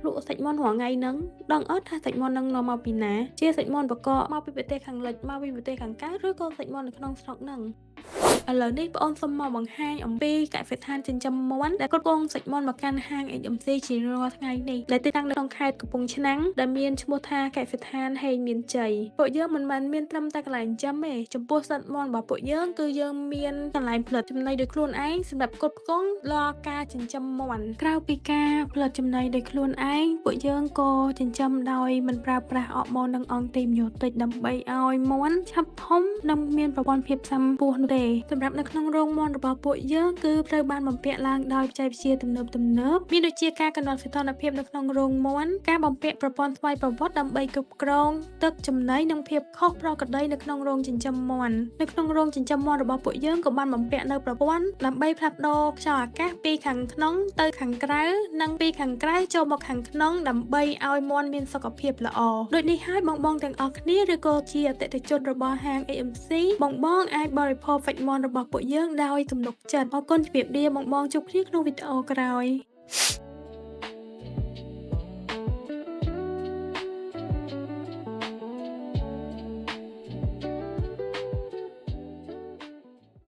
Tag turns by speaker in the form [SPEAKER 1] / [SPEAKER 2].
[SPEAKER 1] ភ្លក់សាច់មាន់រាល់ថ្ងៃហ្នឹងដឹងអត់ថាសាច់មាន់ហ្នឹងនាំមកពីណាជាសាច់មាន់បកកមកពីប្រទេសខាងលិចមកពីប្រទេសខាងកើតឬក៏សាច់មាន់នៅក្នុងស្រុកហ្នឹងឥឡូវនេះបងអូនសូមមកបង្ហាញអំពីកសិដ្ឋានចិញ្ចឹមមាន់ដែលគ្រប់គ្រងសាច់មាន់មកកាន់ហាង HMC ជារាល់ថ្ងៃនេះដែលទីតាំងនៅក្នុងខេត្តកំពង់ឆ្នាំងដែលមានឈ្មោះថាកសិដ្ឋានហេងមានជ័យពួកយើងមិនមែនមានត្រឹមតែកន្លែងចិញ្ចឹមទេចំពោះសត្វមាន់របស់ពួកយើងគឺយើងមានកន្លែងផលិតចំណីដោយខ្លួនឯងសម្រាប់គ្រប់គ្រងដល់ការចិញ្ចឹមមាន់ក្រៅពីការផលិតចំណីដោយខ្លួនឯងពួកយើងក៏ចិញ្ចឹមដោយមិនប្រើប្រាស់អរម៉ូននិងអង់ទីប៊ីយោទិកដើម្បីឲ្យមាន់ឆាប់ធំនិងមានប្រព័ន្ធភាពស៊ាំខ្ពស់នោះទេសម្រាប់នៅក្នុងរោងមាន់របស់ពួកយើងគឺត្រូវបានបំពាក់ឡើងដោយបច្ចេកវិទ្យាទំនើបៗមានដូចជាការកំណត់សីតុណ្ហភាពនៅក្នុងរោងមាន់ការបំពាក់ប្រព័ន្ធស្វ័យប្រវត្តិដើម្បីគ្រប់គ្រងទឹកចំណីនិងភាពខុសប្រក្រតីនៅក្នុងរោងចិញ្ចឹមមាន់នៅក្នុងរោងចិញ្ចឹមមាន់របស់ពួកយើងក៏បានបំពាក់នៅប្រព័ន្ធដើម្បីផ្លាស់ប្ដូរខ្យល់អាកាសពីខាងក្នុងទៅខាងក្រៅនិងពីខាងក្រៅចូលមកខាងក្នុងដើម្បីឲ្យមាន់មានសុខភាពល្អដូចនេះហើយបងៗទាំងអស់គ្នាឬក៏ជាអតិថិជនរបស់ហាង AMC បងៗអាចបរិភោគសាច់មាន់របស់ពួកយើងដោយទំនុកចិត្តអរគុណជម្រាបលាបងៗជួបគ្នាក្នុងវីដេអូក្រោយ។